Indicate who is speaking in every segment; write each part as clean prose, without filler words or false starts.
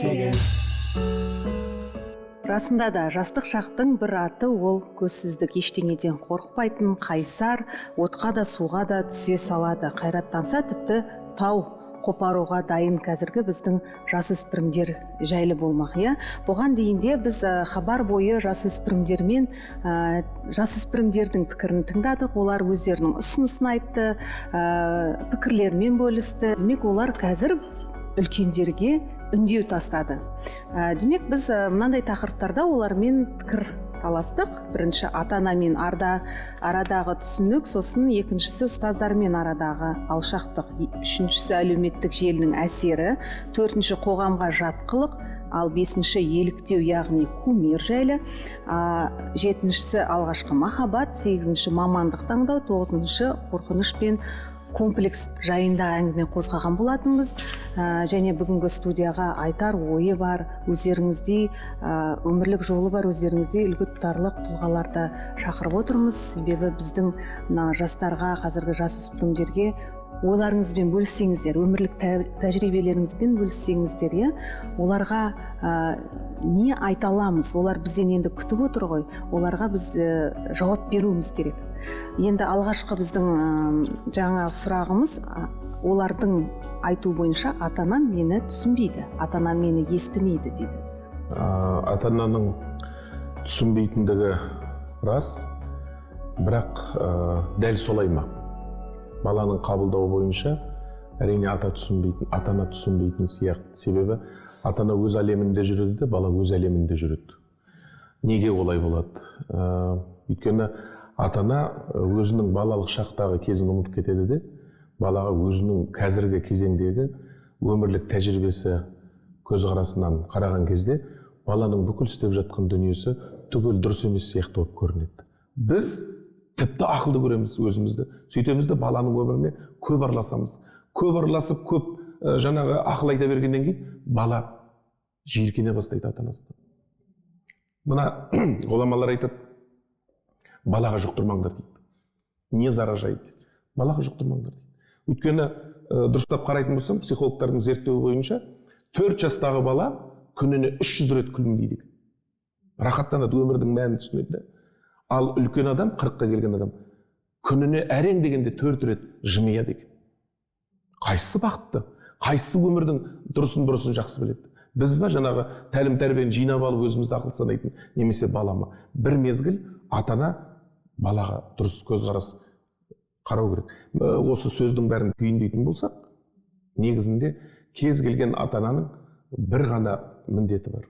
Speaker 1: 8.
Speaker 2: Расында да, жастық шақтың бір аты ол көзсіздік. Ештеңеден қорықпайтын қайсар, отқа да суға да түсе салады, қайраттанса, тіпті тау қопаруға дайын қазіргі біздің жасөспірімдер жайлы болмақ, иә. Бұған дейін де біз хабар бойы жасөспірімдермен, жасөспірімдердің пікірін тыңдадық. Олар өздерінің ұсынысын айтты, пікірлерімен бөлісті. Демек, олар қазір үлкендерге үндеу тастады. Демек, біз мынандай тақырыптарда олармен пікір таластық. Бірінші, ата анамен арадағы түсінік, сосын екіншісі, ұстаздармен арадағы алшақтық, үшіншісі, әлеуметтік желінің әсері, төртінші, қоғамға жат қылық, ал бесінші, еліктеу, яғни кумир жайлы, жетіншісі, алғашқы махаббат, сегізінші, мамандық таңдау, тоғызыншы, қорқыныш пен комплекс жайында әңгіме қозғаған болатынбыз. Және бүгінгі студияға айтар ойы бар, өздеріңіздей өмірлік жолы бар, өздеріңіздей үлгі тұтарлық тұлғаларды шақырып отырмыз. Себебі біздің мына жастарға, қазіргі жасөспірімдерге ойларыңызбен бөліссеңіздер, өмірлік тәжірибелеріңізбен бөліссеңіздер, иә, оларға не айта аламыз? Олар бізден енді күтіп отыр ғой, оларға біз жауап беруіміз керек. Енді алғашқы біздің жаңа сұрағымыз: олардың айтуы бойынша, ата анам мені түсінбейді, ата анам мені естімейді дейді.
Speaker 3: Ата ананың түсінбейтіндігі рас, бірақ дәл солай ма? Баланың қабылдауы бойынша, әрине, ата ана түсінбейтін сияқты. Себебі ата ана өз әлемінде жүреді де, бала өз әлемінде жүреді. Неге олай болады? Өйткені ата ана өзінің балалық шақтағы кезін ұмытып кетеді де, балаға өзінің қазіргі кезеңдегі өмірлік тәжірибесі көзқарасынан қараған кезде баланың бүкіл істеп жатқан дүниесі түгел дұрыс емес сияқты болып көрінеді. Біз тіпті ақылды көреміз өзімізді, сөйтеміз де, баланың өміріне көп араласамыз. Көп араласып, көп жаңағы ақыл айта бергеннен кейін бала жиіркене бастайды ата анасынан. Мына ғұламалар айтады: «Балаға жұқтырмаңдар», – дейді, «не заражайте», балаға жұқтырмаңдар дейді. Өйткені дұрыстап қарайтын болсам, психологтардың зерттеуі бойынша, 4 жастағы бала күніне 300 рет күлімдейді екен, рахаттанады, өмірдің мәнін түсінеді да. Ал үлкен адам, 40-қа келген адам күніне әрең дегенде төрт рет жымияды екен. Қайсысы бақытты? Қайсысы өмірдің дұрысын бұрысын жақсы біледі? Біз ба, жаңағы тәлім тәрбиені жинап алып, өзімізді ақылды санайтын, немесе бала ма? Бір мезгіл ата ана балаға дұрыс көзқарас қарау керек. Осы сөздің бәрін түйіндейтін болсақ, негізінде кез келген ата ананың бір ғана міндеті бар: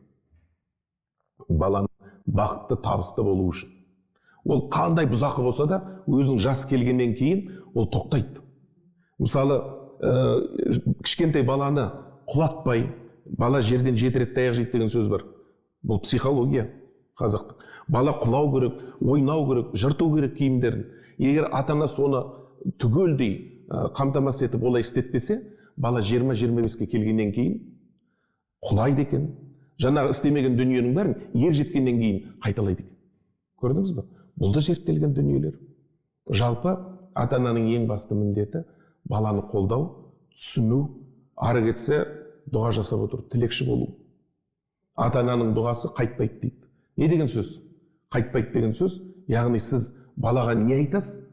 Speaker 3: баланың бақытты, табысты болу үшін. Ол қандай бұзақы болса да, өзінің жасы келгеннен кейін ол тоқтайды. Мысалы, кішкентай баланы құлатпай, бала жерден жеті рет таяқ жейді деген сөз бар, бұл психология қазақтың. Бала құлау керек, ойнау керек, жырту керек киімдерін. Егер ата ана соны түгелдей қамтамасыз етіп, олай істетпесе, бала 20-25-ке келгеннен кейін құлайды екен. Жаңағы істемеген дүниенің бәрін ер жеткеннен кейін қайталайды екен. Көрдіңіз ба, бұл да зерттелген дүниелер. Жалпы, ата ананың ең басты міндеті – баланы қолдау, түсіну, ары кетсе, дұға жасап отыру, тілекші болу. Ата ананың дұғасы қайтпайды дейді. Не деген сөз қайтпайды деген сөз? Яғни сіз балаға не айтасыз,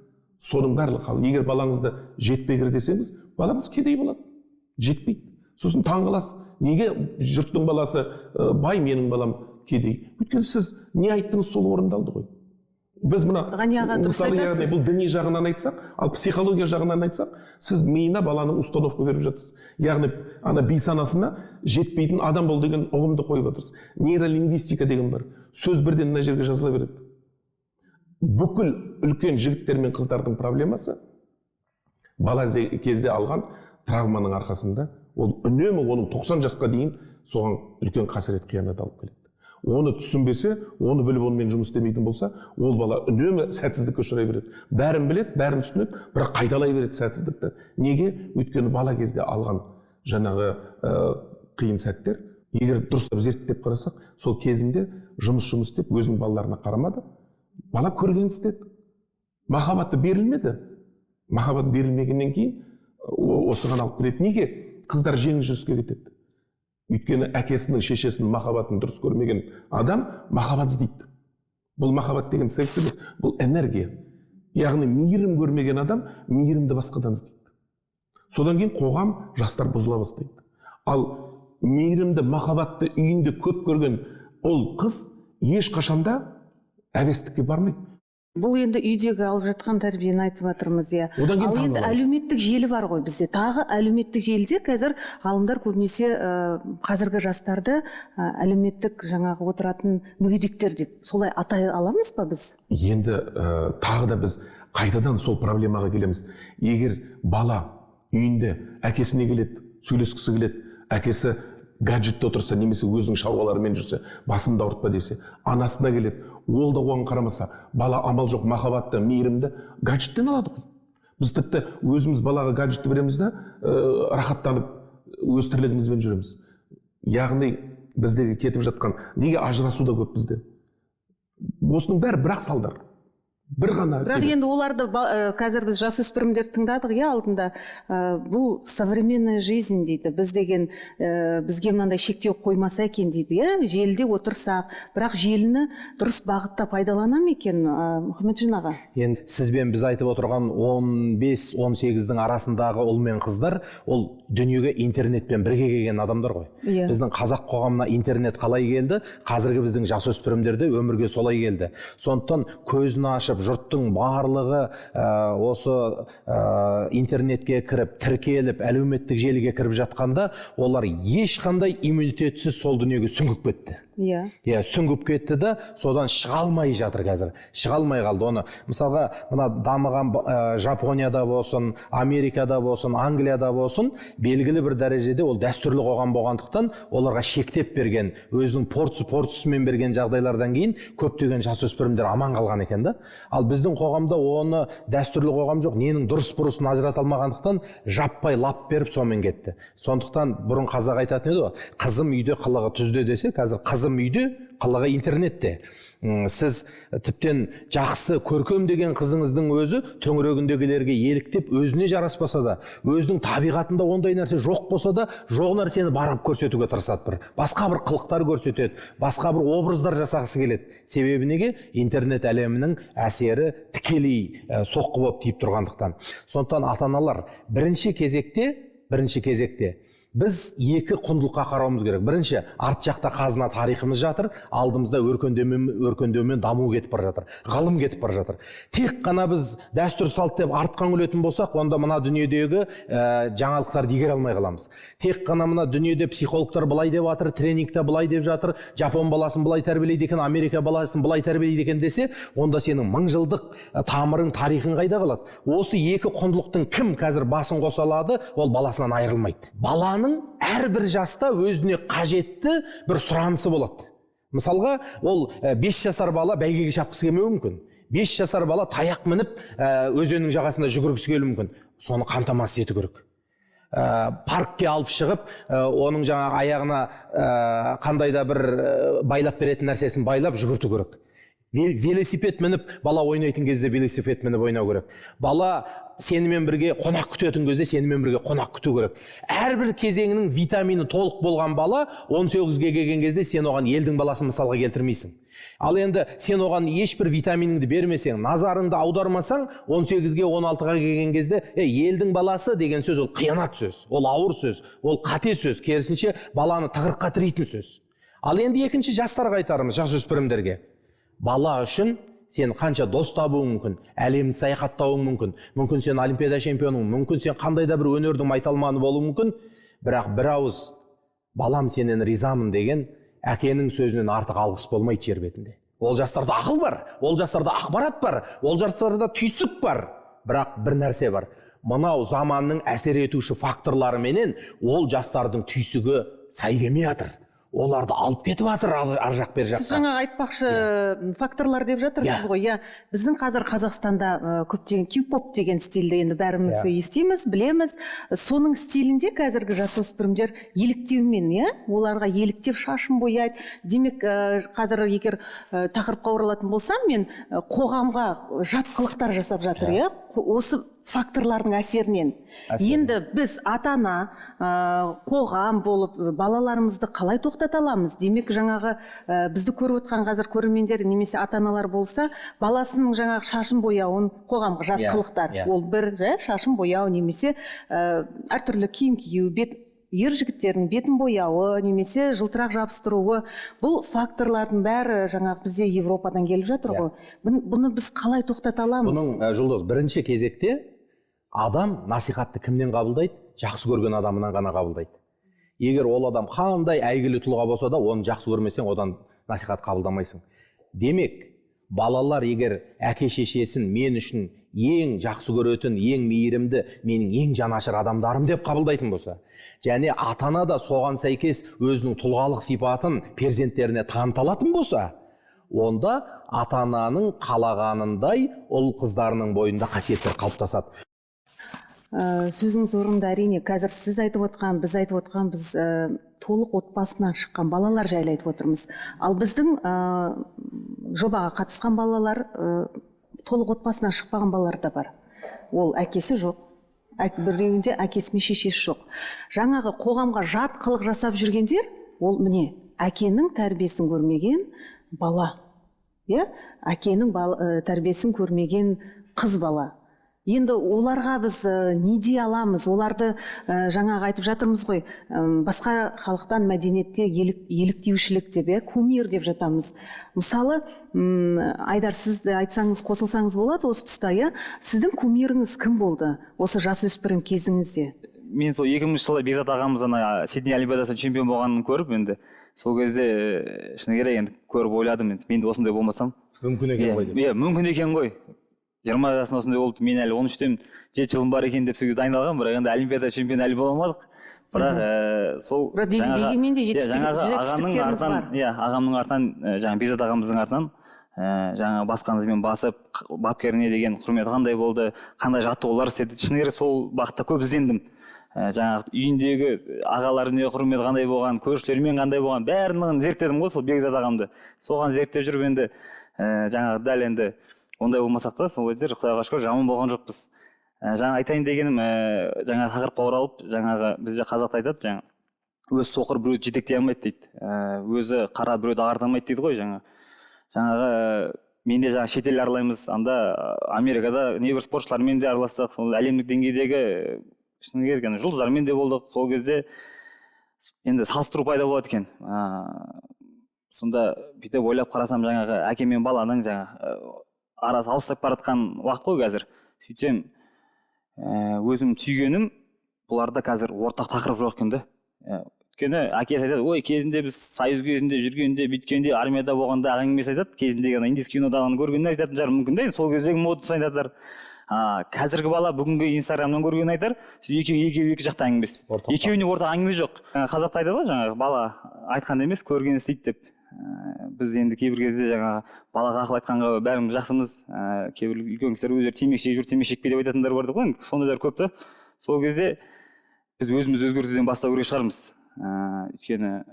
Speaker 3: соның барлығы қабыл. Егер балаңызды жетпегір десеңіз, балаңыз кедей болады, жетпейді. Сосын таң қаласыз: неге жұрттың баласы бай, менің балам кедей? Өйткені сіз не айттыңыз, сол орындалды ғой. Біз мына
Speaker 2: Ғани аға, дұрыс
Speaker 3: мысалы, яғни
Speaker 2: айтасыз.
Speaker 3: бұл діни жағынан айтсақ, ал психология жағынан айтсақ, сіз миына баланың установка беріп жатырсыз, яғни ана бейсанасына жетпейтін адам бол деген ұғымды қойып жатырсыз. Нейролингвистика деген бар, сөз бірден мына жерге жазыла береді. Бүкіл үлкен жігіттер мен қыздардың проблемасы бала кезде алған травманың арқасында. Ол үнемі оның 90 жасқа дейін соған үлкен қасірет, қиянат алып келеді. Оны түсінбесе, оны біліп, онымен жұмыс істемейтін болса, ол бала үнемі сәтсіздікке ұшырай береді. Бәрін біледі, бәрін түсінеді, бірақ қайталай береді сәтсіздікті. Неге? Өйткені бала кезде алған жаңағы қиын сәттер. Егер дұрыстап зерттеп қарасақ, сол кезінде жұмыс істеп, өзінің балаларына қарамады, бала көргенін істеді, махаббаты берілмеді. Махаббат берілмегеннен кейін осыған алып келеді. Неге қыздар жеңіл жүріске кетеді? Өйткені әкесінің, шешесінің махаббатын дұрыс көрмеген адам махаббат іздейді. Бұл махаббат деген секс емес, бұл энергия. Яғни мейірім көрмеген адам мейірімді басқадан іздейді. Содан кейін қоғам, жастар бұзыла бастайды. Ал мейірімді, махаббатты үйінде көп көрген ол қыз ешқашанда әбестікке бармайды.
Speaker 2: Бұл енді үйдегі алып жатқан тәрбиені айтып жатырмыз, иә.
Speaker 3: Одан кейін
Speaker 2: Ал енді
Speaker 3: таңғаламыз.
Speaker 2: әлеуметтік желі бар ғой бізде. Тағы әлеуметтік желіде қазір ғалымдар көбінесе қазіргі жастарды әлеуметтік жаңағы отыратын мүгедектер деп солай атай аламыз ба біз?
Speaker 3: Енді тағы да біз қайтадан сол проблемаға келеміз. Егер бала үйінде әкесіне келеді, сөйлескісі келеді, әкесі гаджетте отырса немесе өзінің шаруаларымен жүрсе, басымды ауыртпа десе, анасына келеді, ол да оған қарамаса, бала амал жоқ махаббатты, мейірімді гаджеттен алады ғой. Біз тіпті өзіміз балаға гаджетті береміз да, рахаттанып өз тірлігімізбен жүреміз. Яғни біздегі кетіп жатқан, неге ажырасу да көп бізде? Осының бәрі бір-ақ салдар. Бір ғана
Speaker 2: Бірақ
Speaker 3: себеп.
Speaker 2: енді оларды қазір біз жасөспірімдерді тыңдадық, иә, алдында. Бұл современная жизнь дейді. Біз деген бізге мынандай шектеу қоймаса екен дейді, иә, желіде отырсақ. Бірақ желіні дұрыс бағытта пайдалана ма екен, Мұхамеджан аға?
Speaker 1: Енді сізбен біз айтып отырған 15-18-дің арасындағы ұл мен қыздар, ол дүниеге интернетпен бірге келген адамдар ғой.
Speaker 2: Иә.
Speaker 1: Біздің қазақ қоғамына интернет қалай келді, қазіргі біздің жасөспірімдер де өмірге солай келді. Сондықтан көзін ашып, жұрттың барлығы осы интернетке кіріп, тіркеліп, әлеуметтік желіге кіріп жатқанда, олар ешқандай иммунитетсіз сол дүниеге сүңгіп кетті. Иә, сүңгіп кетті да, содан шыға алмай жатыр қазір. Шыға алмай қалды оны. Мысалға, мына дамыған Жапонияда болсын, Америкада болсын, Англияда болсын, белгілі бір дәрежеде ол дәстүрлі қоғам болғандықтан, оларға шектеп берген, өзінің порциясымен берген жағдайлардан кейін көптеген жасөспірімдер аман қалған екен да. Ал біздің қоғамда оны дәстүрлі қоғам жоқ, ненің дұрыс бұрысын ажырата алмағандықтан жаппай лап беріп сонымен кетті. Сондықтан бұрын қазақ айтатын еді ғой, қызым үйде, қылығы түзде десе, қазір қызым үйде, қылығы интернетте. Сіз тіптен жақсы, көркем деген қызыңыздың өзі төңірегіндегілерге еліктеп, өзіне жараспаса да, өзінің табиғатында ондай нәрсе жоқ болса да, жоқ нәрсені барып көрсетуге тырысады бір. Басқа бір қылықтар көрсетеді, басқа бір образдар жасағысы келеді. Себебі неге? Интернет әлемінің әсері тікелей соққы болып тиіп тұрғандықтан. Сондықтан ата-аналар бірінші кезекте біз екі құндылыққа қарауымыз керек. Бірінші, арт жақта қазына тарихымыз жатыр, алдымызда өркендеумен даму кетіп бара жатыр, ғылым кетіп бара жатыр. Тек қана біз дәстүр салт деп артқа үңілетін болсақ, онда мына дүниедегі жаңалықтарды игере алмай қаламыз. Тек қана мына дүниеде психологтар былай деп жатыр, тренингте былай деп жатыр, жапон баласын былай тәрбиелейді екен, Америка баласын былай тәрбиелейді екен десе, онда сенің мыңжылдық тамырың, тарихың қайда қалады? Осы екі құндылықтың кім қазір басын қоса алады, ол баласынан айырылмайды. Баланың әрбір жаста өзіне қажетті бір сұранысы болады. Мысалға, ол 5 жасар бала бәйгеге шапқысы келмеуі мүмкін. 5 жасар бала таяқ мініп, өзеннің жағасында жүгіргісі келуі мүмкін. Соны қамтамасыз ету керек. Паркке алып шығып, оның жаңағы аяғына қандай да бір байлап беретін нәрсесін байлап жүгірту керек. Велосипед мініп бала ойнайтын кезде велосипед мініп ойнау керек. Бала сенімен бірге қонақ күтетін кезде сенімен бірге қонақ күту керек. Әрбір кезеңінің витамині толық болған бала 18-ге келген кезде сен оған елдің баласын мысалға келтірмейсің. Ал енді сен оған ешбір витаминіңді бермесең, назарыңды аудармасаң, 18-ге, 16-ға келген кезде, елдің баласы деген сөз ол қиянат сөз, ол ауыр сөз, ол қате сөз, керісінше баланы тығырыққа тірейтін сөз. Ал енді екінші жастарға айтарымыз, жасөспірімдерге. Бала үшін сен қанша дос табуың мүмкін, әлемді саяхаттауың мүмкін, мүмкін сен олимпиада чемпионың, мүмкін сен қандай да бір өнердің майталманы болуың мүмкін, бірақ бір ауыз балам сенен ризамын деген әкенің сөзінен артық алғыс болмайды жер бетінде. Ол жастарда ақыл бар, ол жастарда ақпарат бар, ол жастарда түйсік бар, бірақ бір нәрсе бар. Мынау заманның әсер етуші факторларыменен ол жастардың түйсігі сай келмей жатыр. Оларды алып кетіп жатыр ар жақ бер жаққа.
Speaker 2: Сіз жаңа айтпақшы факторлар деп жатырсыз ғой, иә. Біздің қазір Қазақстанда көптеген кей-поп деген стильді енді бәріміз естиміз, білеміз. Соның стилінде қазіргі жасөспірімдер еліктеумен, иә, оларға еліктеп шашын бояйды. Демек, қазір егер тақырыпқа оралатын болсам, мен қоғамға жат қылықтар жасап жатыр, иә. Осы Факторлардың әсерінен. Енді біз ата-ана, қоғам болып балаларымызды қалай тоқтата аламыз? Демек, жаңағы бізді көріп отқан қазір көрермендер немесе ата-аналар болса, баласының жаңағы шашын бояуын, қоғамға жат қылықтар. Ол бір, шашын бояу немесе әртүрлі киім кию, бет, ер жігіттердің бетін бояуы немесе жылтырақ жабыстыруы, бұл факторлардың бәрі жаңағы бізде Европадан келіп жатыр ғой. Бұны біз қалай тоқтата аламыз?
Speaker 1: Бұның, Жұлдыз, бірінші кезекте адам насихатты кімнен қабылдайды? Жақсы көрген адамынан ғана қабылдайды. Егер ол адам қандай әйгілі тұлға болса да, оны жақсы көрмесең, одан насихат қабылдамайсың. Демек, балалар егер әке шешесін мен үшін ең жақсы көретін, ең мейірімді, менің ең жанашыр адамдарым деп қабылдайтын болса, және ата-ана да соған сәйкес өзінің тұлғалық сипатын перзенттеріне таныта алатын болса, онда ата-ананың қалағанындай ұл қыздарының бойында қасиеттер қалыптасады.
Speaker 2: Сөзіңіз орынды, әрине. Қазір сіз айтып отқан, біз айтып отқан, біз толық отбасынан шыққан балалар жайлы айтып отырмыз. Ал біздің жобаға қатысқан балалар, толық отбасынан шықпаған балалар да бар. Ол әкесі жоқ, біреуінде әкесі мен шешесі жоқ. Жаңағы қоғамға жат қылық жасап жүргендер, ол міне әкенің тәрбиесін көрмеген бала, иә? Әкенің тәрбиесін көрмеген қыз бала. Енді оларға біз не дей аламыз? Оларды жаңағы айтып жатырмыз ғой, басқа халықтан мәдениетке еліктеушілік деп, иә, кумир деп жатамыз. Мысалы, Айдар, сіз де айтсаңыз, қосылсаңыз болады осы тұста, иә? Сіздің кумиріңіз кім болды осы жасөспірім кезіңізде?
Speaker 4: Мен сол 2000 жылы Бекзат ағамыз ана Сидней Олимпиадасында чемпион болғанын көріп, енді сол кезде шыны керек енді көріп ойладым, енді мен де осындай болмасам
Speaker 1: мүмкін екен ғой деп.
Speaker 4: Иә, мүмкін екен ғой. 20 жасында осындай болды, мен әлі 13-тен 7 жылым бар екен деп сол кезде дайындалғанмын, бірақ енді Олимпиада чемпионы әлі бола алмадық. Бірақ сол
Speaker 2: бірақ дегенмен де жетістіктеріңіз бар.
Speaker 4: Иә, ағамның артынан, жаңағы Бекзат ағамыздың артынан, жаңағы басқан ізбен басып, бапкеріне деген құрметі қандай болды, қандай жаттығулар істеді, шыны керек сол бағытта көп іздендім. Жаңағы үйіндегі ағаларына құрметі қандай болған, көршілерімен қандай болған, бәрін зерттедім ғой сол Бекзат ағамды. Соған зерттеп жүріп енді жаңағы дәл енді ондай болмасақ та, сол кезде Құдайға шүкір жаман болған жоқпыз. Жаңа айтайын дегенім, жаңа тақырыпқа оралып, жаңағы бізде қазақта айтады, жаңа өз соқыр біреуді жетектей алмайды дейді, өзі қара біреуді ағарта алмайды дейді ғой. Жаңағы мен де жаңа шетел аралаймыз, анда Америкада небір спортшылармен де араластық, сол әлемдік деңгейдегі шыны керек ана жұлдыздармен де болдық. Сол кезде енді салыстыру пайда болады екен. Сонда бүйтіп ойлап қарасам, жаңағы әке мен баланың жаңа арасы алыстап бара жатқан уақыт қой қазір. Сөйтсем, өзім түйгенім, бұларда қазір ортақ тақырып жоқ екен да. Өйткені әкесі айтады, ой, кезінде біз союз кезінде жүргенде, бүйткенде, армияда болғанда әңгімесі айтады, кезіндегі ана индийский кинодағыны көргенде айтатын шығар мүмкін да, енді сол кездегі модасын айтатындар. Қазіргі бала бүгінгі Инстаграмнан көргенін айтар, екеуі екі жақта әңгімесі. Екеуіне ортақ әңгіме жоқ. Қазақта айтады ғой, жаңағы бала айтқан емес, көрген істейді деп. Біз енді кейбір кезде жаңағы балаға ақыл айтқанға бәріміз жақсымыз, кейбір үлкен кісілер өздері темекі шегіп жүр, темекі шекпе деп айтатындар бар ғой, енді сондайлар көп та. Сол кезде біз өзіміз өзгертуден бастау керек шығармыз. Өйткені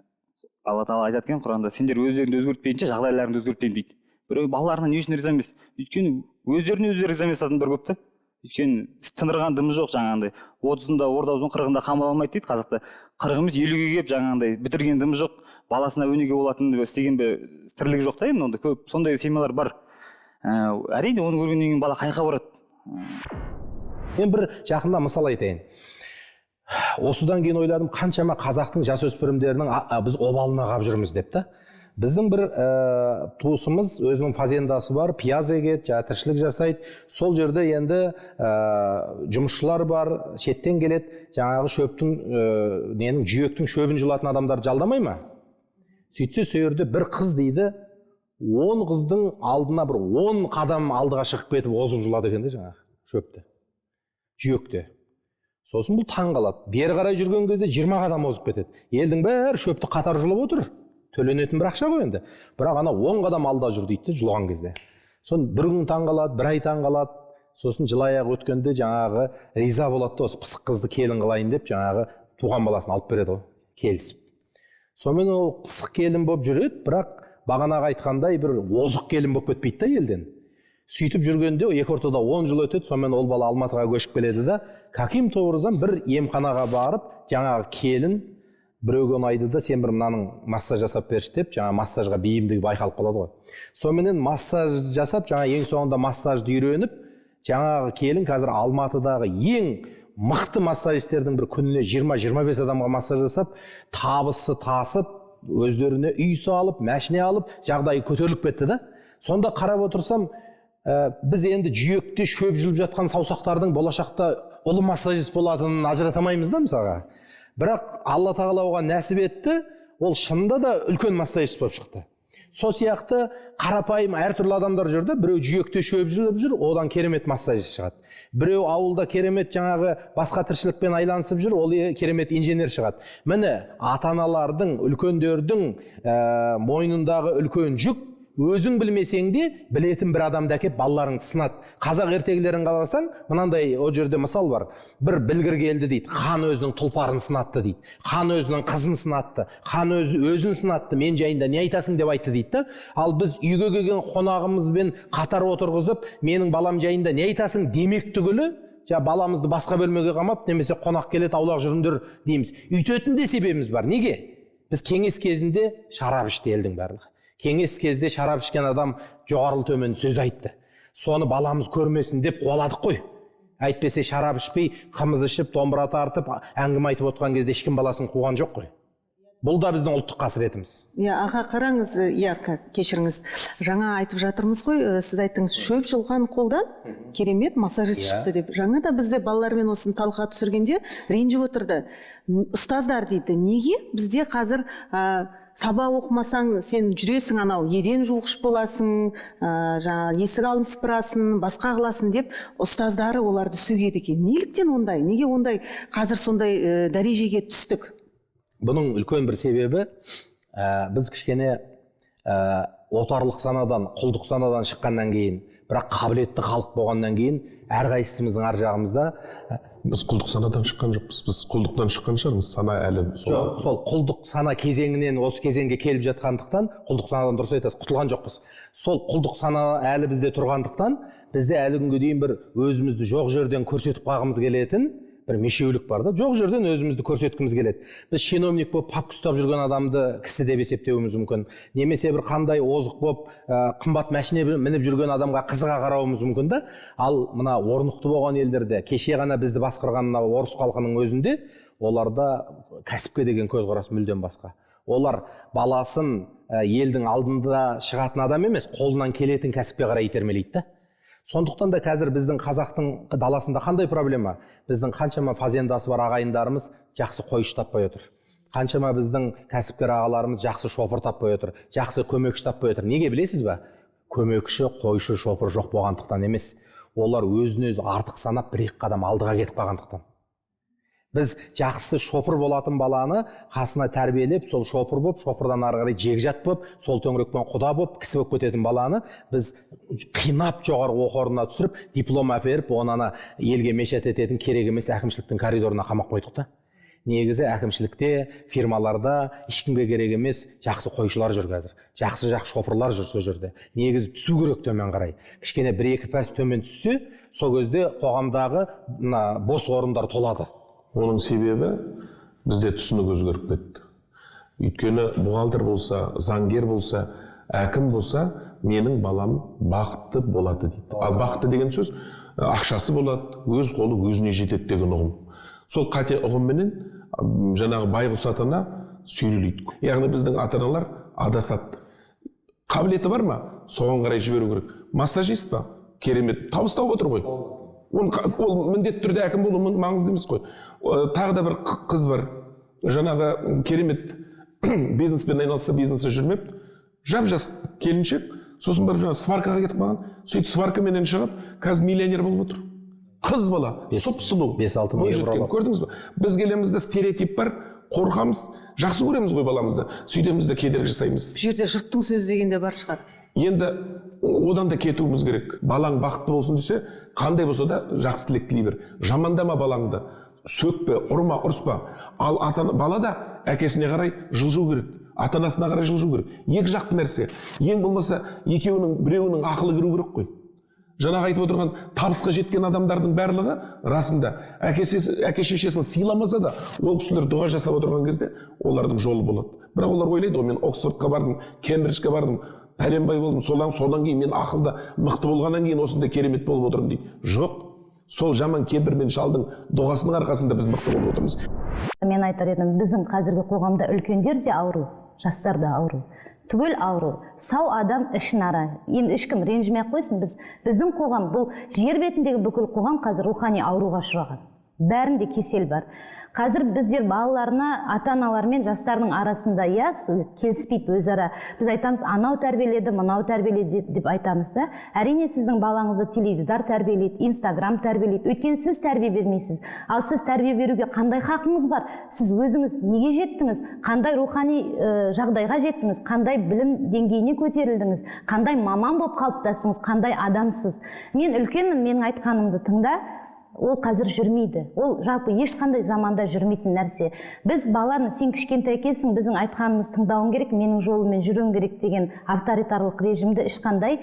Speaker 4: Алла тағала айтады екен Құранда, сендер өздеріңді өзгертпейінше жағдайларыңды өзгертпеймін дейді. Біреу балаларына не үшін риза емес? Өйткені өздеріне өздері риза емес адамдар көп та. Өйткені тындырған дымы жоқ, жаңағындай 30-ында орда бұзған, 40-ында қамал алмайды дейді қазақта. 40 емес 50-ге келіп жаңағындай бітірген дымы жоқ, баласына өнеге болатын істеген бе тірлігі жоқ та енді онда көп сондай семьялар бар. Әрине оны көргеннен кейін бала қайқа барады.
Speaker 1: Мен бір жақында мысал айтайын. Осыдан кейін ойладым, қаншама қазақтың жасөспірімдерінің біз обалына қап жүрміз деп та. Біздің бір туысымыз өзінің фазендасы бар, пияз егеді, жаңа тіршілік жасайды. Сол жерде енді жұмысшылар бар, шеттен келеді, жаңағы шөптің, ненің, жүйектің шөбін жұлатын адамдар жалдамай ма? Сөйтсе, сол жерде бір қыз дейді, 10 қыздың алдына бір 10 қадам алдыға шығып кетіп озып жұлады екен де жаңағы шөпті, жүйекте. Сосын бұл таң қалады. Бері қарай жүрген кезде 20 қадам озып кетеді. Елдің бәрі шөпті қатар жұлып отыр. Төленетін бір ақша ғой енді. Бірақ ана 10 қадам алда жүр дейді де жұлған кезде. Сосын бір күн таң қалады, бір ай таң қалады. Сосын жыл аяғы өткенде жаңағы риза болады да, осы пысық қызды келін қылайын деп жаңағы туған баласын алып береді ғой, келісіп. Сонымен ол пысық келін болып жүреді, бірақ бағанағы айтқандай бір озық келін болып кетпейді да елден. Сөйтіп жүргенде екі ортада 10 жыл өтеді, сонымен ол бала Алматыға көшіп келеді да, каким-то образом бір емханаға барып, жаңағы келін біреуге ұнайды да, сен бір мынаның массаж жасап берші деп, жаңа массажға бейімдігі байқалып қалады ғой. Соныменен массаж жасап, жаңа ең соңында массажды үйреніп, жаңағы келін қазір Алматыдағы ең мықты массажистердің бір күніне 20-25 адамға массаж жасап, табысы тасып, өздеріне үй салып, машина алып, жағдайы көтеріліп кетті да. Сонда қарап отырсам, біз енді жүйекте шөп жұлып жатқан саусақтардың болашақта ұлы массажист болатынын ажырата алмаймыз да мысалға. Бірақ Алла тағала оған нәсіп етті, ол шынында да үлкен массажист болып шықты. Сол сияқты қарапайым әртүрлі адамдар жүр да, біреу жүйекте шөп жұлып жүр, одан керемет массажист шығады. Біреу ауылда керемет жаңағы басқа тіршілікпен айланысып жүр, ол керемет инженер шығады. Міне, ата-аналардың, үлкендердің мойнындағы үлкен жүк, өзің білмесең де білетін бір адамды әкеп балаларыңды сынады. Қазақ ертегілерін қарасаң, мынандай ол жерде мысал бар. Бір білгір келді дейді, хан өзінің тұлпарын сынатты дейді, хан өзінің қызын сынатты, хан өзін сынатты, мен жайында не айтасың деп айтты дейді да. Ал біз үйге келген қонағымызбен қатар отырғызып, менің балам жайында не айтасың демек түгілі, жаңа баламызды басқа бөлмеге қамап, немесе қонақ келеді, аулақ жүріңдер дейміз. Үйтетін де себебіміз бар. Неге? Біз кеңес кезінде шарап ішті елдің барлығы. Кеңес кезде шарап ішкен адам жоғарылы төмен сөз айтты. Соны баламыз көрмесін деп қуаладық қой. Әйтпесе шарап ішпей, қымыз ішіп, домбыра тартып, әңгіме айтып отқан кезде ешкім баласын қуған жоқ қой. Бұл да біздің ұлттық қасіретіміз.
Speaker 2: Иә, аға, қараңыз, иә, кешіріңіз. Жаңа айтып жатырмыз ғой, сіз айттыңыз, шөп жұлған қолдан керемет массажист шықты деп. Жаңа да бізде балалармен осыны талқыға түсіргенде ренжіп отырды. Ұстаздар дейді, неге бізде қазір сабақ оқымасаң, сен жүресің анау еден жуғыш боласың, жаңағы есік алдын сыпырасың, басқа қыласың деп ұстаздары оларды сөгеді екен. Неліктен ондай? Неге ондай қазір сондай дәрежеге түстік?
Speaker 1: Бұның үлкен бір себебі, біз кішкене отарлық санадан, құлдық санадан шыққаннан кейін, бірақ қабілетті халық болғаннан кейін, әрқайсымыздың ар жағымызда
Speaker 3: Біз құлдық санадан шыққан жоқпыз, біз құлдықтан шыққан шығармыз, сана әлі сол.
Speaker 1: Жоқ, сол құлдық сана кезеңінен осы кезеңге келіп жатқандықтан, құлдық санадан, дұрыс айтасыз, құтылған жоқпыз. Сол құлдық сана әлі бізде тұрғандықтан, бізде әлі күнге дейін бір өзімізді жоқ жерден көрсетіп қалғымыз келетін бір мешеулік бар да, жоқ жерден өзімізді көрсеткіміз келеді. Біз чиновник болып папка ұстап жүрген адамды кісі деп есептеуіміз мүмкін, немесе бір қандай озық болып қымбат машина мініп жүрген адамға қызыға қарауымыз мүмкін да. Ал мына орнықты болған елдерде, кеше ғана бізді басқарған мына орыс халқының өзінде, оларда кәсіпке деген көзқарас мүлдем басқа. Олар баласын елдің алдында шығатын адам емес, қолынан келетін кәсіпке қарай итермелейді да. Сондықтан да қазір біздің қазақтың даласында қандай проблема? Біздің қаншама фазендасы бар ағайындарымыз жақсы қойшы таппай отыр. Қаншама біздің кәсіпкер ағаларымыз жақсы шопыр таппай отыр, жақсы көмекші таппай отыр. Неге білесіз ба? Көмекші, қойшы, шопыр жоқ болғандықтан емес. Олар өзін өзі артық санап, бір екі қадам алдыға кетіп қалғандықтан. Біз жақсы шопыр болатын баланы қасына тәрбиелеп, сол шопыр болып, шопырдан ары қарай жекжат болып, сол төңірекпен құда болып, кісі болып кететін баланы біз қинап жоғарғы оқу орнына түсіріп, диплом әперіп, оны ана елге мешать ететін керек емес әкімшіліктің коридорына қамап қойдық та. Негізі әкімшілікте, фирмаларда ешкімге керек емес жақсы қойшылар жүр қазір, жақсы жақсы шопырлар жүр сол жерде. Негізі түсу керек төмен қарай. Кішкене бір екі пәс төмен түссе, сол кезде қоғамдағы мына бос орындар толады.
Speaker 3: Оның себебі, бізде түсінік өзгеріп кетті. Өйткені бухгалтер болса, заңгер болса, әкім болса, менің балам бақытты болады дейді. Ал бақытты деген сөз ақшасы болады, өз қолы өзіне жетеді деген ұғым. Сол қате ұғымменен жаңағы байғұс ата ана сүйрелейді. Яғни біздің ата аналар адасады. Қабілеті бар ма, соған қарай жіберу керек. Массажист па, керемет табыс тауып отыр ғой. Ол міндетті түрде әкім болу маңызды емес қой. Тағы да бір қыз бар, жаңағы керемет бизнеспен айналысса, бизнесі жүрмепті, жап жас келіншек. Сосын барып жаңағы сваркаға кетіп қалған. Сөйтіп сваркаменен шығып, қазір миллионер болып отыр. Қыз бала, сұп сұлу,
Speaker 1: 5-6 мың евро
Speaker 3: бойжеткен.
Speaker 1: алады.
Speaker 3: Көрдіңіз ба, біз келеміз де, стереотип бар, қорқамыз, жақсы көреміз ғой баламызды, сөйтеміз де кедергі жасаймыз.
Speaker 2: Бұл жерде жұрттың сөзі деген де бар шығар.
Speaker 3: Енді одан да кетуіміз керек. Балаң бақытты болсын десе, қандай болса да жақсы тілек тілей бер, жамандама балаңды, сөкпе, ұрма, ұрыспа. Ал ата бала да әкесіне қарай жылжу керек, ата анасына қарай жылжу керек. Екі жақты нәрсе. Ең болмаса екеуінің біреуінің ақылы кіру керек қой. Жаңағы айтып отырған табысқа жеткен адамдардың барлығы расында әке шешесін сыйламаса да, ол кісілер дұға жасап отырған кезде олардың жолы болады. Бірақ олар ойлайды, мен Оксфордқа бардым, Кембриджге бардым, пәленбай болдым, содан кейін мен ақылды мықты болғаннан кейін осындай керемет болып отырмын дейді. Жоқ, сол жаман кемпір мен шалдың дұғасының арқасында біз мықты болып отырмыз.
Speaker 5: Мен айтар едім, біздің қазіргі қоғамда үлкендер де ауру, жастар да ауру. Түгел ауру. Сау адам ішін ара. Енді ешкім ренжімей ақ қойсын, біздің қоғам, бұл жер бетіндегі бүкіл қоғам қазір рухани ауруға ұшыраған. Бәрінде кесел бар. Қазір біздер балаларына, ата-аналар мен жастардың арасында келіспейді өзара. Біз айтамыз, анау тәрбиеледі, мынау тәрбиеледі деп айтамыз да. Әрине сіздің балаңызды теледидар тәрбиелейді, Инстаграм тәрбиелейді. Өйткені сіз тәрбие бермейсіз. Ал сіз тәрбие беруге қандай хақыңыз бар? Сіз өзіңіз неге жеттіңіз? Қандай рухани жағдайға жеттіңіз? Қандай білім деңгейіне көтерілдіңіз? Қандай маман болып қалыптастыңыз? Қандай адамсыз? Мен үлкенмін, менің айтқанымды тыңда. Ол қазір жүрмейді. Ол жалпы ешқандай заманда жүрмейтін нәрсе. Біз баланы, сен кішкентай екенсің, біздің айтқанымызды тыңдауың керек, менің жолыммен жүруің керек деген авторитарлық режимді ешқандай,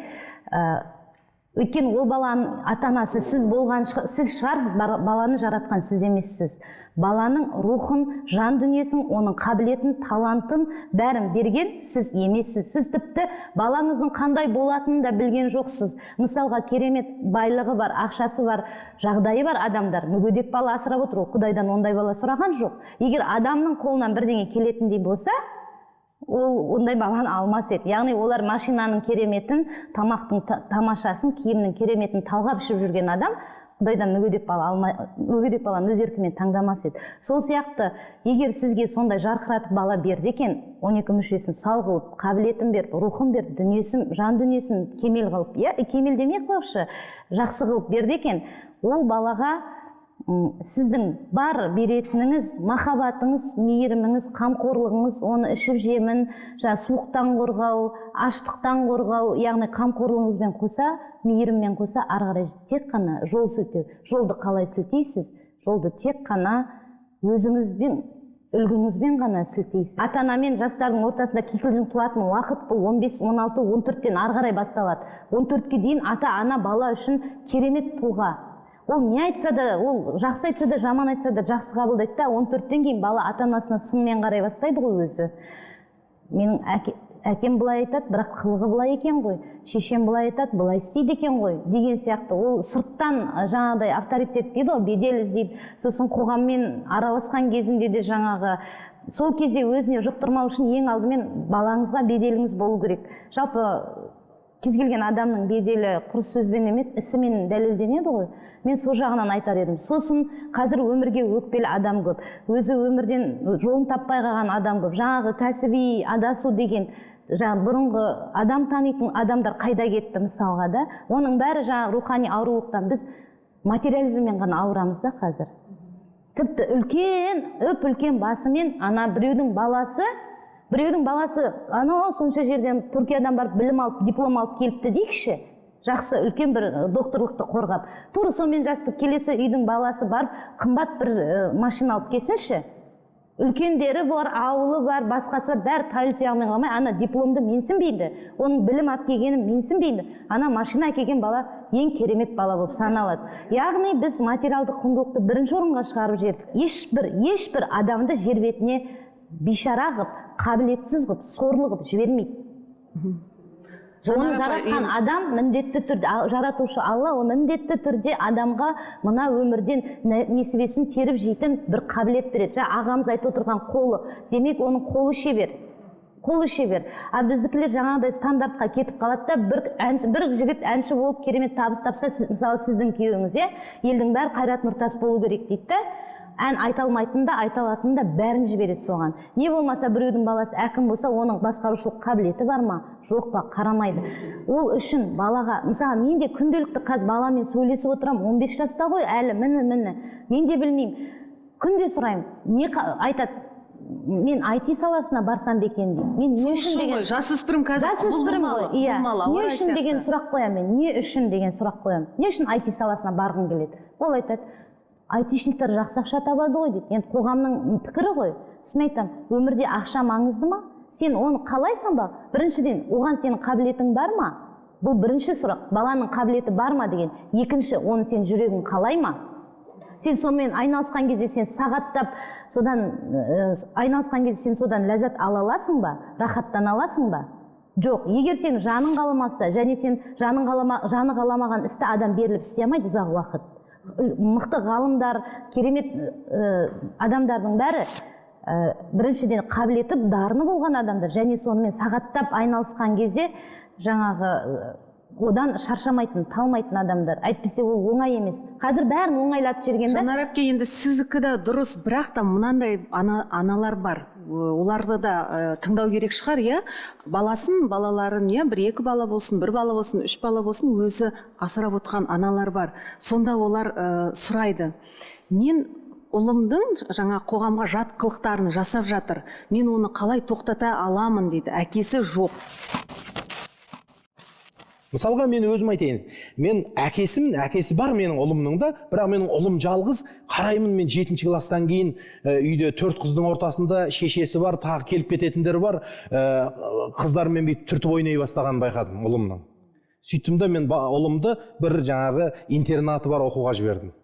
Speaker 5: өйткені ол баланың ата-анасы сіз болған, сіз шығарсыз, баланы жаратқан сіз емессіз. Баланың рухын, жан дүниесін, оның қабілетін, талантын бәрін берген сіз емессіз. Сіз тіпті балаңыздың қандай болатынын да білген жоқсыз. Мысалға, керемет байлығы бар, ақшасы бар, жағдайы бар адамдар мүгедек бала асырап отыр. Ол Құдайдан ондай бала сұраған жоқ. Егер адамның қолынан бірдеңе келетіндей болса, ол ондай баланы алмас еді. Яғни олар машинаның кереметін, тамақтың тамашасын, киімнің кереметін талғап ішіп жүрген адам Құдайдан мүгедек бала алмай, мүгедек баланы өз еркімен таңдамас еді. Сол сияқты, егер сізге сондай жарқыратып бала берді екен, 12 мүшесін сау қылып, қабілетін беріп, рухын беріп, дүниесін, жан дүниесін кемел қылып, кемел демей қойшы, жақсы қылып берді екен, ол балаға сіздің бар беретініңіз, махаббатыңыз, мейіріміңіз, қамқорлығыңыз, оны ішіп жемін, жаңа суықтан қорғау, аштықтан қорғау, яғни қамқорлығыңызбен қоса, мейіріммен қоса, ары қарай тек қана жол сілтеу. Жолды қалай сілтейсіз? Жолды тек қана өзіңізбен, үлгіңізбен ғана сілтейсіз. Ата-ана мен жастардың ортасында кикілжің туатын уақыт бұл 15, 16, 14-тен ары қарай басталады. 14-ке дейін ата-ана бала үшін керемет тұлға. Ол не айтса да, ол жақсы айтса да, жаман айтса да жақсы қабылдайды да, 14-тен кейін бала ата-анасына сынмен қарай бастайды ғой өзі. Менің әкем былай айтады, бірақ қылығы былай екен ғой, шешем былай айтады, былай істейді екен ғой деген сияқты. Ол сырттан жаңағыдай авторитет дейді ғой, бедел іздейді. Сосын қоғаммен араласқан кезінде де жаңағы сол кезде өзіне жұқтырмау үшін ең алдымен балаңызға беделіңіз болу керек. Жалпы кез келген адамның беделі құр сөзбен емес, ісімен дәлелденеді ғой. Мен сол жағынан айтар едім. Сосын қазір өмірге өкпелі адам көп. Өзі өмірден жолын таппай қалған адам көп. Жаңағы кәсіби адасу деген, жаңа бұрынғы адам танитын адамдар қайда кетті мысалға да? Оның бәрі жаңағы рухани аурулықтан. Біз материализммен ғана ауырамыз да қазір. Тіпті үлкен, үп-үлкен басымен ана біреудің баласы, анау сонша жерден Түркиядан барып білім алып, диплом алып келіпті дейікші. Жақсы үлкен бір докторлықты қорғап. Тура сонымен жасты келесі үйдің баласы барып қымбат бір машина алып келсінші. Үлкендері бар, ауылы бар, басқасы бар, бәрі тайлы тұяғымен қалмай, ана дипломды менсінбейді. Оның білім алып келгенін менсінбейді. Ана машина әкелген бала ең керемет бала болып саналады. Яғни біз материалдық құндылықты бірінші орынға шығарып жібердік. Ешбір адамды жер бетіне бейшара қылып, қабілетсіз қылып, сорлы қылып жібермейді. Оны жаратқан адам міндетті түрде, жаратушы Алла, ол міндетті түрде адамға мына өмірден несібесін теріп жейтін бір қабілет береді. Жаңа ағамыз айтып отырған қолы, демек оның қолы шебер. Қолы шебер. А біздікілер жаңағыдай стандартқа кетіп қалады да, бір жігіт әнші болып керемет табыс тапса, мысалы сіздің күйеуіңіз, иә, елдің бәрі Қайрат Нұртас болу керек дейді да. Ән айта алмайтын да, айта алатын да бәрін жібереді соған. Не болмаса біреудің баласы әкім болса, оның басқарушылық қабілеті бар ма, жоқ па, қарамайды. Ол үшін балаға, мысалы мен де күнделікті қазір баламен сөйлесіп отырамын, 15 жаста ғой әлі, міне, мен де білмеймін. Күнде сұраймын, не айтады, мен IT саласына барсам ба екен деймін. Мен не үшін деген
Speaker 2: жасөспірім қазір
Speaker 5: жасөспірім ғой, иә. Не үшін деген сұрақ қоямын мен. Не үшін деген сұрақ қоямын. Не үшін IT саласына барғың келеді? Ол айтады, айтишниктер жақсы ақша табады ғой дейді. Енді қоғамның пікірі ғой. Сосын мен айтамын, өмірде ақша маңызды ма? Сен оны қалайсың ба? Біріншіден, оған сенің қабілетің бар ма? Бұл бірінші сұрақ. Баланың қабілеті бар ма деген. Екінші, оны сен жүрегің қалай ма? Сен сонымен айналысқан кезде, сен сағаттап содан айналысқан кезде, сен содан ләззат ала аласың ба, рахаттана аласың ба? Жоқ. Егер сен жаның қаламаса және сен жаны қаламаған істі адам беріліп істей алмайды ұзақ уақыт. Мықты ғалымдар, керемет адамдардың бәрі біріншіден, қабілеті, дарыны болған адамдар және сонымен сағаттап айналысқан кезде жаңағы одан шаршамайтын, талмайтын адамдар. Әйтпесе ол оңай емес. Қазір бәрін оңайлатып жіберген да.
Speaker 2: Жанар әпке, енді сіздікі де дұрыс, бірақ та мынандай аналар бар. Оларды да тыңдау керек шығар, иә. Баласын, балаларын, иә, бір екі бала болсын, бір бала болсын, үш бала болсын, өзі асырап отқан аналар бар. Сонда олар сұрайды: мен ұлымдың жаңа қоғамға жат қылықтарын жасап жатыр, мен оны қалай тоқтата аламын дейді. Әкесі жоқ.
Speaker 1: Мысалға, мен өзім айтайын, мен әкесімін, әкесі бар менің ұлымның да, бірақ менің ұлым жалғыз қараймын. Мен жетінші класстан кейін үйде төрт қыздың ортасында шешесі бар, тағы келіп кететіндер бар, қыздармен бүйтіп түртіп ойнай бастағанын байқадым ұлымның. Сөйттім да, мен ұлымды бір жаңағы интернаты бар оқуға жібердім,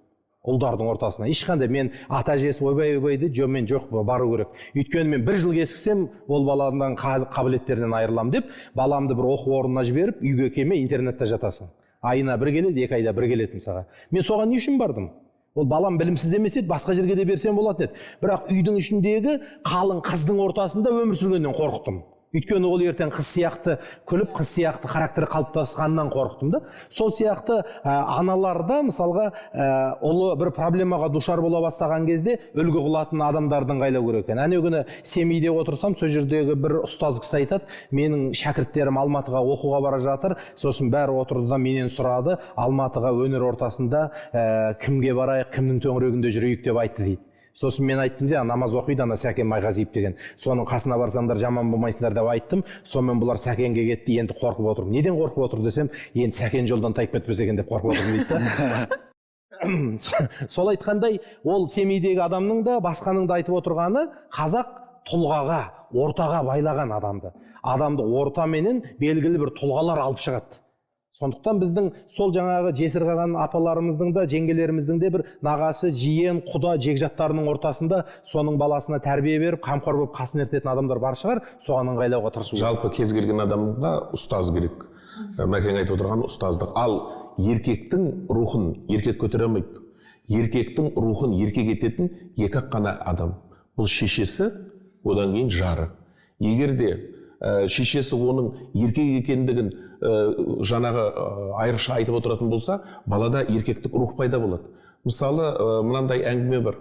Speaker 1: ұлдардың ортасына. Ешқандай мен ата әжесі ойбай, ойбай деді. Жоқ, мен жоқ, бару керек, өйткені мен бір жыл кешіксем, ол баладан қабілеттерінен айырыламын деп, баламды бір оқу орнына жіберіп, үйге келме, интернатта жатасың, айына бір келеді, 2 айда бір келеді. Мысалға, мен соған не үшін бардым? Ол балам білімсіз емес еді, басқа жерге де берсем болатын еді, бірақ үйдің ішіндегі қалың қыздың ортасында өмір сүргеннен қорықтым, өйткені ол ертең қыз сияқты күліп, қыз сияқты характері қалыптасқанынан қорықтым да. Сол сияқты аналарда, мысалға, ұлы бір проблемаға душар бола бастаған кезде үлгі қылатын адамдарды ыңғайлау керек екен. Әнеу күні Семейде отырсам, сол жердегі бір ұстаз кісі айтады: менің шәкірттерім Алматыға оқуға бара жатыр, сосын бәрі отырды да менен сұрады, Алматыға өнер ортасында кімге барайық, кімнің төңірегінде жүрейік деп айтты дейді. Сосын мен айттым де, намаз оқиды ана Сәкен Майғазиев деген, соның қасына барсаңдар, жаман болмайсыңдар деп айттым. Сонымен бұлар Сәкенге кетті, енді қорқып отырмын. Неден қорқып отыр десем, енді Сәкен жолдан тайып кетпесе екен деп қорқып отырмын дейді да. Сол айтқандай, ол Семейдегі адамның да, басқаның да айтып отырғаны, қазақ тұлғаға, ортаға байлаған адамды. Адамды ортаменен белгілі бір тұлғалар алып шығады. Сондықтан біздің сол жаңағы жесір қалған апаларымыздың да, жеңгелеріміздің де бір нағашы, жиен, құда, жекжаттарының ортасында соның баласына тәрбие беріп, қамқор болып қасын ертетін адамдар бар шығар, соған ыңғайлауға тырысу керек.
Speaker 3: Жалпы кез келген адамға ұстаз керек. Мәкең айтып отырған ұстаздық. Ал еркектің рухын еркек көтере алмайды. Еркектің рухын еркек ететін екі ақ қана адам: бұл шешесі, одан кейін жары. Егер де шешесі оның еркек екендігін жаңағы айрықша айтып отыратын болса, балада еркектік рух пайда болады. Мысалы, мынандай әңгіме бар.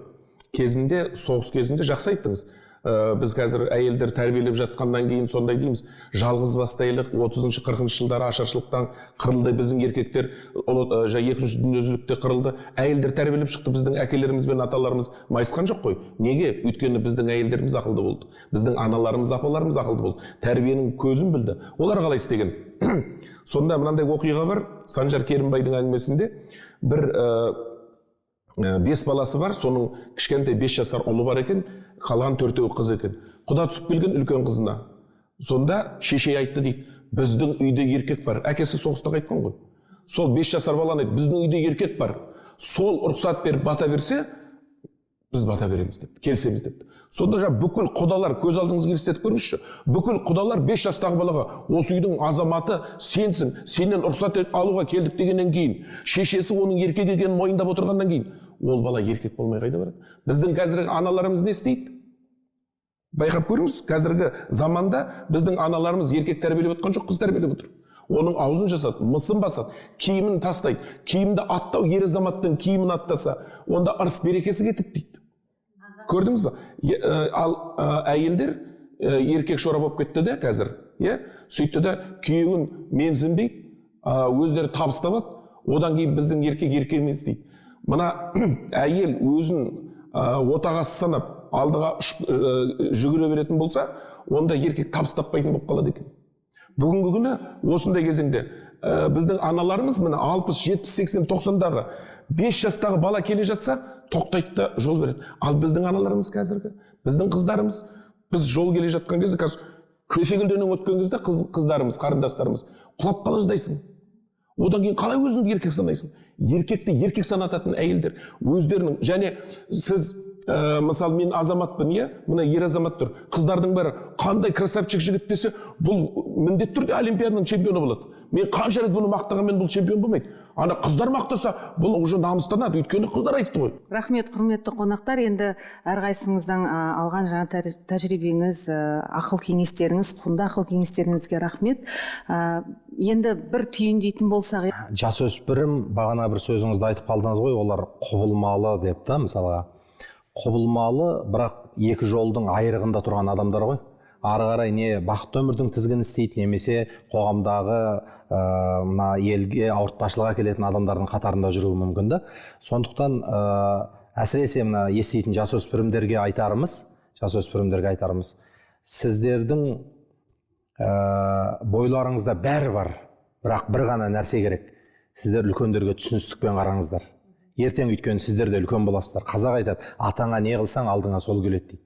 Speaker 3: Кезінде, соғыс кезінде, жақсы айттыңыз, біз қазір әйелдер тәрбиелеп жатқаннан кейін сондай дейміз, жалғыз басты әйел 30-шы, 40-шы жылдары ашаршылықтан қырылды біздің еркектер, екінші дүниежүзілікте қырылды, әйелдер тәрбиелеп шықты. Біздің әкелеріміз бен аталарымыз майысқан жоқ қой. Неге? Өйткені біздің әйелдеріміз ақылды болды, біздің аналарымыз, апаларымыз ақылды болды, тәрбиенің көзін білді. Олар қалай істеген? Сонда мынандай оқиға бар Санжар Керімбайдың әңгімесінде. Бір бес баласы бар, соның кішкентай 5 жасар ұлы бар екен, қалған төртеуі қыз екен. Құда түсіп келген үлкен қызына. Сонда шеше айтты дейді: біздің үйде еркек бар. Әкесі соғыста қайтқан ғой. Сол 5 жасар баланы айтты: біздің үйде еркек бар, сол рұқсат беріп бата берсе, біз бата береміз депті, келісеміз депті. Сонда жаңа бүкіл құдалар, көз алдыңызға елестетіп көріңізші, бүкіл құдалар 5 жастағы балаға осы үйдің азаматы сенсің, сенен рұқсат алуға келдік дегеннен кейін, шешесі оның еркек екенін мойындап отырғаннан кейін, ол бала еркек болмай қайда барады? Біздің қазіргі аналарымыз не істейді? Байқап көріңіз, қазіргі заманда біздің аналарымыз еркек тәрбиелеп отқан жоқ, қыз тәрбиелеп отыр. Оның аузын жасады, мысын басады, киімін тастайды. Киімді аттау, ер азаматтың киімін аттаса, онда ырыс берекесі кетеді дейді. Көрдіңіз ба? Ал әйелдер еркек шора болып кетті де қазір, иә. Сөйтті де күйеуін менсінбейді, өздері табыс табады. Одан кейін біздің еркек еркек емес дейді. Мына әйел өзін отағасы санап алдыға ұшып жүгіре беретін болса, онда еркек табыс таппайтын болып қалады екен. Бүгінгі күні осындай кезеңде біздің аналарымыз міне 60, 70, 80, 90-дағы 5 жастағы бала келе жатса, тоқтайды да жол береді. Ал біздің аналарымыз қазіргі, біздің қыздарымыз, біз жол келе жатқан кезде қазір Көше көлденең өткен кезде қыздарымыз, қарындастарымыз құлап қала жаздайсың. Одан кейін қалай өзіңді еркек санайсың? Еркекті еркек санататын әйелдер өздерінің. Және сіз, мысалы, мен азаматпын, иә, мына ер азамат тұр. Қыздардың бәрі қандай красавчик жігіт десе, бұл міндетті түрде олимпиаданың чемпионы болады. Мен қанша рет бұны мақтағанмен, бұл чемпион болмайды. Ана қыздар мақтаса, бұл уже намыстанады, өйткені қыздар айтты ғой.
Speaker 2: Рахмет, құрметті қонақтар. Енді әрқайсыңыздың алған жаңа тәжірибеңіз, ақыл кеңестеріңіз, құнды ақыл кеңестеріңізге рахмет. Енді бір түйіндейтін болсақ,
Speaker 1: Жасөспірім, бағана бір сөзіңізді айтып қалдыңыз ғой, олар құбылмалы деп та. Мысалға, құбылмалы, бірақ екі жолдың айырығында тұрған адамдар ғой. Ары қарай не бақытты өмірдің тізгінін істейді, немесе қоғамдағы мына елге ауыртпашылық әкелетін адамдардың қатарында жүруі мүмкін да. Сондықтан әсіресе мына еститін жасөспірімдерге айтарымыз: сіздердің бойларыңызда бәрі бар, бірақ бір ғана нәрсе керек: сіздер үлкендерге түсіністікпен қараңыздар ертең, өйткені сіздер де үлкен боласыздар. Қазақ айтады: «Атаңа не қылсаң, алдыңа сол келеді», – дейді.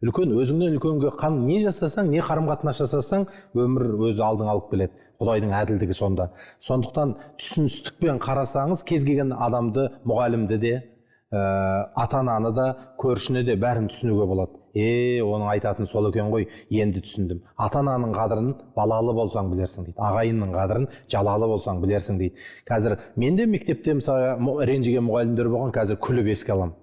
Speaker 1: Үлкен, өзіңнен үлкенге не жасасаң, не қарым қатынас жасасаң, өмір өзі алдыңа алып келеді. Құдайдың әділдігі сонда. Сондықтан түсіністікпен қарасаңыз, кез келген адамды, мұғалімді де, ата ананы да, көршіні де, бәрін түсінуге болады. Е, оның айтатыны сол екен ғой, енді түсіндім. Ата ананың қадірін балалы болсаң білерсің дейді, ағайынның қадірін жалалы болсаң білерсің дейді. Қазір мен де мектепте, мысалы, ренжіген мұғалімдер болған, қазір күліп еске аламын.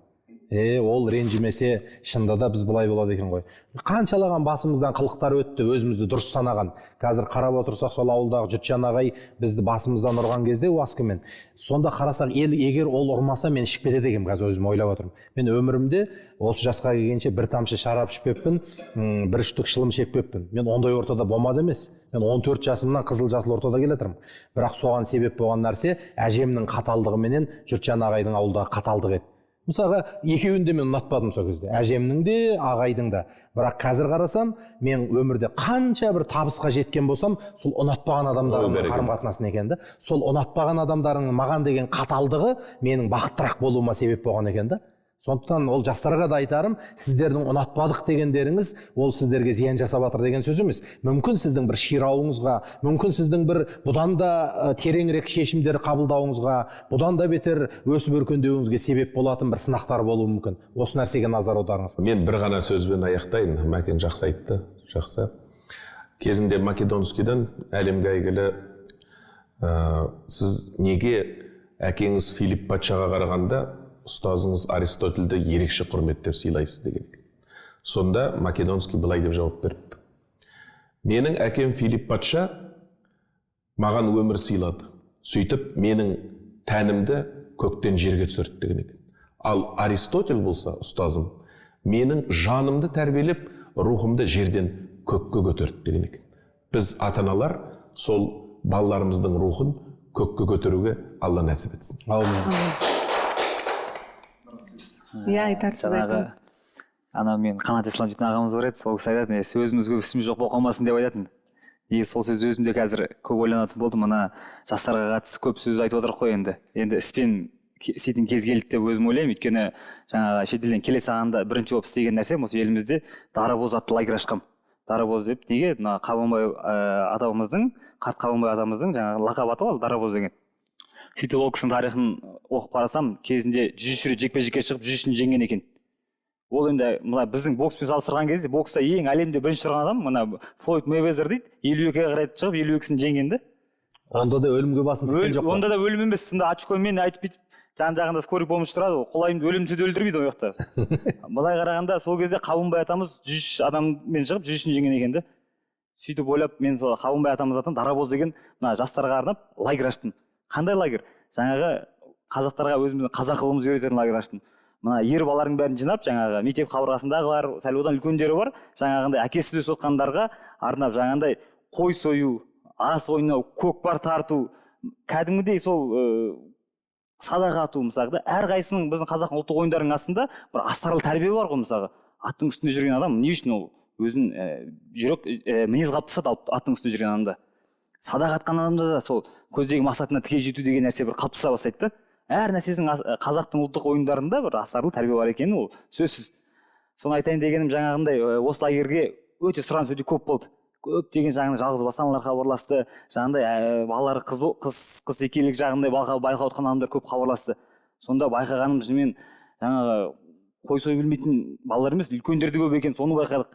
Speaker 1: Е, ол ренжімесе, шынында да біз былай болады екен ғой. Қаншалаған басымыздан қылықтар өтті, өзімізді дұрыс санаған. Қазір қарап отырсақ, сол ауылдағы Жұртжан ағай бізді басымыздан ұрған кезде уаскімен, сонда қарасақ, ел, егер ол ұрмаса, мен ішіп кетеді екенмін. Қазір өзім ойлап отырмын, мен өмірімде осы жасқа келгенше бір тамшы шарап ішпеппін, бір штук шылым шекпеппін. Мен ондай ортада болмады емес, мен 14 жасымнан қызыл жасыл ортада келе жатырмын. Бірақ соған себеп болған нәрсе әжемнің қаталдығы менен Жұртжан ағайдың ауылдағы қаталдығы еді. Мысалға, екеуін де мен ұнатпадым сол кезде, әжемнің де, ағайдың да. Бірақ қазір қарасам, мен өмірде қанша бір табысқа жеткен болсам, сол ұнатпаған адамдарымның қарым қатынасы екен да. Сол ұнатпаған адамдарымның маған деген қаталдығы менің бақыттырақ болуыма себеп болған екен да. Сондықтан ол жастарға да айтарым: сіздердің ұнатпадық дегендеріңіз ол сіздерге зиян жасап жатыр деген сөз емес. Мүмкін, сіздің бір ширауыңызға, мүмкін, сіздің бір бұдан да тереңірек шешімдер қабылдауыңызға, бұдан да бетер өсіп өркендеуіңізге себеп болатын бір сынақтар болуы мүмкін. Осы нәрсеге назар аударыңыз.
Speaker 3: Мен бір ғана сөзбен аяқтайын. Мәкен жақсы айтты, жақсы. Кезінде Македонскийден, әлемге әйгілі, сіз неге әкеңіз Филипп патшаға қарағанда ұстазыңыз Аристотельді ерекше құрметтеп сыйлайсыз деген екен. Сонда Македонский былай деп жауап беріпті: «Менің әкем Филипп патша маған өмір сыйлады, сөйтіп менің тәнімді көктен жерге түсірді», – деген екен. «Ал Аристотель болса, ұстазым, менің жанымды тәрбиелеп, рухымды жерден көкке көтерді», – деген екен. Біз, ата аналар, сол балаларымыздың рухын көкке көтеруге Алла нәсіп етсін.
Speaker 1: Әумин.
Speaker 2: Иә, айтарсыз.
Speaker 4: Жаңағы
Speaker 2: Айтыңыз.
Speaker 4: Ана мен Қанат Ислам дейтін ағамыз бар еді, сол кісі айтатын: «Е, сөзіміз көп, ісіміз жоқ болып қалмасын», – деп айтатын. Негізі сол сөз өзім де қазір көп ойланатын болдым. Мына жастарға қатысты көп сөз айтып отырмық қой. Енді іспен істейтін кез келді деп өзім ойлаймын. Өйткені жаңағы шетелден келе салғанда бірінші болып істеген нәрсем осы елімізде «Дарабоз» атты лагерь ашқанмын. Дарабоз деп неге? Мына Қабанбай атамыздың, қарт Қабанбай атамыздың жаңағы лақап аты ғой Дарабоз деген. Сөйтіп ол кісінің тарихын оқып қарасам, кезінде 103 рет жекпе жекке шығып, 103-ін жеңген екен. Ол енді мына біздің бокспен салыстырған кезде, бокста ең әлемде бірінші тұрған адам мына Флойд Мейвезер дейді, 52-ге қарай шығып, 52-сін жеңген да.
Speaker 1: Онда да өлімге басын тіккен жоқ қой.
Speaker 4: Онда да өлім емес, сонда очкомен айтып, бүйтіп жан жағында скорый помощь тұрады ғой, құлайым, өлім десе де өлтірмейді ол жақта. Былай қарағанда, сол кезде Қабанбай атамыз 103 адаммен шығып, 103-ін жеңген екен да. Сөйтіп ойлап, мен сол Қабанбай атамыз атынан «Дарабоз» деген мына жастарға арнап лагерь аштым. Қандай лагерь? Жаңағы қазақтарға өзіміздің қазақылығымызды үйрететін лагерь аштым. Мына ер балалардың бәрін жинап, жаңағы мектеп қабырғасындағылар, сәл одан үлкендері бар, жаңағындай әкесіз өсіп отқандарға арнап жаңағындай қой сою, ас ойнау, көкпар тарту, кәдімгідей сол садақ ату, мысалға да. Әрқайсысының біздің қазақтың ұлттық ойындарының астында бір астарлы тәрбие бар ғой. Мысалға, аттың үстінде жүрген адам не үшін ол өзін жүрек, мінез қалыптасады аттың үстінде жүрген адамда, садақ атқан адамда да сол көздеген мақсатына тіке жету деген нәрсе бір қалыптаса бастайды да. Әр нәрсесінің қазақтың ұлттық ойындарында бір астарлы тәрбие бар екені ол сөзсіз. Соны айтайын дегенім, жаңағындай осы лагерьге өте сұраныс өте көп болды. Көптеген жаңағыдай жалғыз басты аналар хабарласты, жаңағыдай балалары қыз екенлік жағындай байқап отқан адамдар көп хабарласты. Сонда байқағаным, шынымен жаңағы қой сой білмейтін балалар емес, үлкендер де көп екен, соны байқадық.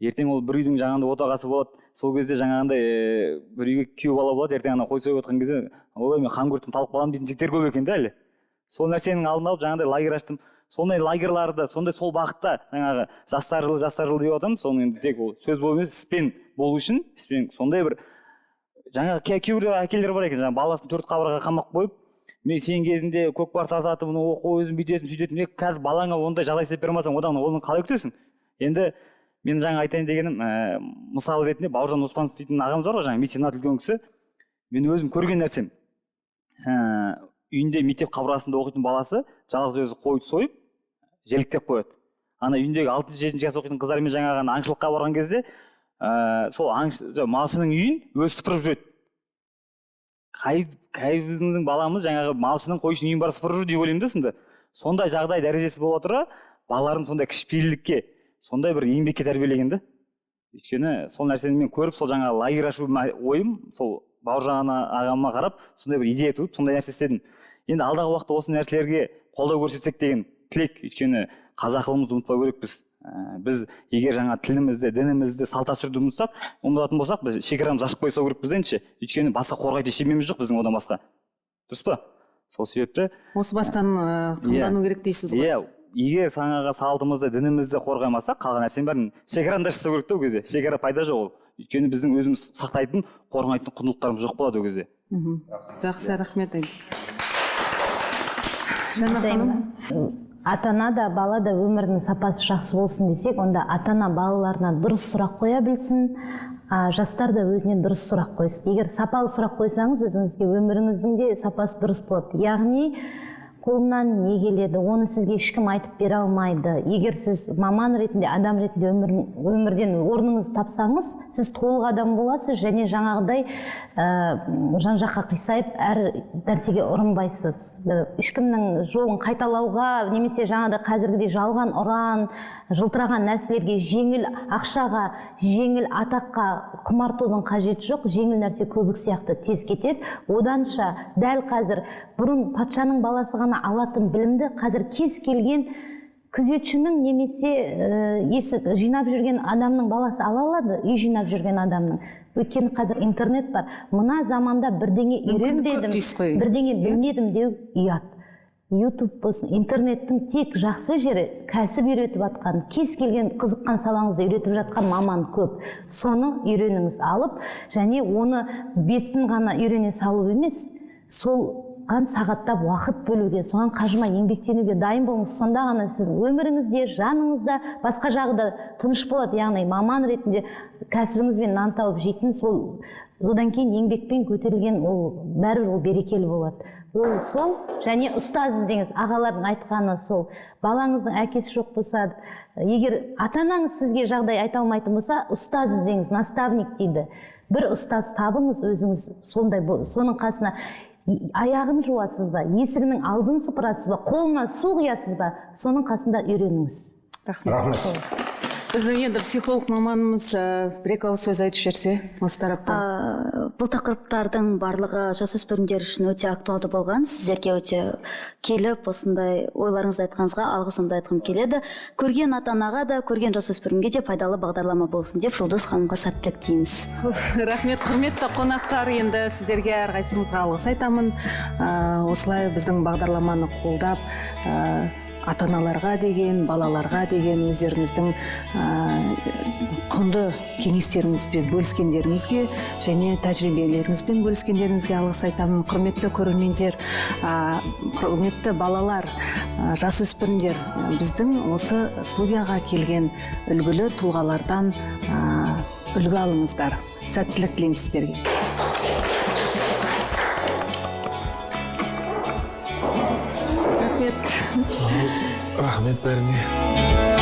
Speaker 4: Ертең ол бір үйдің жаңағындай отағасы болады, сол кезде жаңағындай бір үйге күйеу бала болады, ертең ана қой сойып отқан кезде ой мен қан көрсем талып қаламын дейтін жігіттер көп екен да әлі. Сол нәрсенің алдын алып жаңағындай лагерь аштым. Сондай лагерьларды, сондай сол бағытта жаңағы жастар жылы, жастар жылы деп жатамыз, соның енді тек ол сөз болып емес, іспен болу үшін, іспен сондай бір жаңағы кейбір әкелер бар екен, жаңағы баласын 4 қабырғаға қамап қойып, мен сен кезінде көкпар тартатынмын, оқу өзім бүйтетінмін, сөйтетінмін, қазір балаңа ондай жағдай істеп бере алмасаң, одан оны қалай күтесің? Енді мен жаңа айтайын дегенім, мысал ретінде Бауыржан Оспанов дейтін ағамыз бар ғой, жаңа меценат үлкен кісі. Мен өзім көрген нәрсем, үйінде мектеп қабырғасында оқитын баласы жалғыз өзі қойды сойып, желіктеп қояды. Ана үйіндегі 6-7 класс оқитын қыздармен жаңағы аңшылыққа барған кезде, сол малшының үйін өзі сыпырып жүреді. Қай біздің баламыз жаңағы малшының қойшының үйін барып сыпырып жүр деп ойлаймын да сонда. Сондай жағдай дәрежесі бола тұра, балаларын сондай кішіпейілдікке, сондай бір еңбекке тәрбиелеген да. Өйткені сол нәрсені мен көріп, сол жаңағы лагерь ашу ойым, сол Бауыржан ағама қарап, сондай бір идея туып, сондай нәрсе істедім. Енді алдағы уақытта осы нәрселерге қолдау көрсетсек деген тілек, өйткені қазақылығымызды ұмытпау керекпіз. Біз егер жаңа тілімізді, дінімізді, салт дәстүрді ұмытатын болсақ, біз шекарамызды ашып қоя салу керекпіз енді. Өйткені басқа қорғайтын ештемеміз жоқ біздің одан басқа. Дұрыс па? Сол себепті
Speaker 2: осы бастан қамдану керек дейсіз ғой.
Speaker 4: Иә, егер жаңағы салтымызды, дінімізді қорғамасақ, қалған нәрсенің бәрін шекараны да жасау керек та ол кезде. Шекара пайда жоқ ол. Өйткені біздің өзіміз сақтайтын, қорғайтын құндылықтарымыз жоқ болады ол кезде.
Speaker 2: Жақсы, рахмет. Жанна ханым.
Speaker 5: Ата-ана да, бала да өмірінің сапасы жақсы болсын десек, онда ата-ана балаларына дұрыс сұрақ қоя білсін, жастар да өзіне дұрыс сұрақ қойсын. Егер сапалы сұрақ қойсаңыз, өзіңізге өміріңіздің де сапасы дұрыс болады. Яғни қолымнан не келеді, оны сізге ешкім айтып бере алмайды. Егер сіз маман ретінде, адам ретінде өмірден орныңызды тапсаңыз, сіз толық адам боласыз және жаңағыдай жан-жаққа қисайып әр нәрсеге ұрынбайсыз. Ешкімнің жолын қайталауға немесе жаңағыдай қазіргідей жалған ұран, жылтыраған нәрселерге, жеңіл ақшаға, жеңіл атаққа құмартудың қажеті жоқ. Жеңіл нәрсе көбік сияқты тез кетеді. Оданша дәл қазір бұрын патшаның баласы ғана алатын білімді қазір кез келген күзетшінің немесе есік жинап жүрген адамның баласы ала алады, үй жинап жүрген адамның. Өйткені қазір интернет бар. Мына заманда бірдеңе үйренбедім, бірдеңе білмедім деу ұят. YouTube болсын, интернеттің тек жақсы жері кәсіп үйретіп жатқан, кез келген қызыққан салаңызды үйретіп жатқан маман көп. Соны үйреніңіз алып, және оны бетін ғана үйрене салу емес, сол сағаттап уақыт бөлуге, соған қажымай еңбектенуге дайын болыңыз. Сонда ғана сіз өміріңізде, жаныңызда, басқа жағы да тыныш болады. Яғни маман ретінде кәсібіңізбен нан тауып жейтін, сол одан кейін еңбекпен көтерілген ол бәрібір ол берекелі болады. Ол сол, және ұстаз іздеңіз, ағалардың айтқаны сол. Балаңыздың әкесі жоқ болса, егер ата-анаңыз сізге жағдай айта алмайтын болса, ұстаз іздеңіз, наставник дейді. Бір ұстаз табыңыз өзіңіз, сондай соның қасына аяғын жуасыз ба, есігінің алдын сыпырасыз ба, қолына су құясыз ба, соның қасында үйреніңіз.
Speaker 2: Рахмет. Біздің енді психолог маманымыз бір екі ауыз сөз айтып жіберсе осы тараптан.
Speaker 6: Бұл тақырыптардың барлығы жасөспірімдер үшін өте актуалды болған. Сіздерге өте келіп осындай ойларыңызды айтқаныңызға алғысымды айтқым келеді. Көрген ата-анаға да, көрген жасөспірімге де пайдалы бағдарлама болсын деп Жұлдыз ханымға сәттілік тілейміз.
Speaker 2: Рахмет, құрметті қонақтар, енді сіздерге әрқайсыңызға алғыс айтамын. Осылай біздің бағдарламаны қолдап, ата-аналарға деген, балаларға деген өздеріңіздің құнды кеңестеріңізбен бөліскендеріңізге және тәжірибелеріңізбен бөліскендеріңізге алғыс айтамын. Құрметті көрермендер, құрметті балалар, жасөспірімдер, біздің осы студияға келген үлгілі тұлғалардан үлгі алыңыздар. Сәттілік тілеймін сіздерге. Рахмет.
Speaker 3: Рахмет бәріне.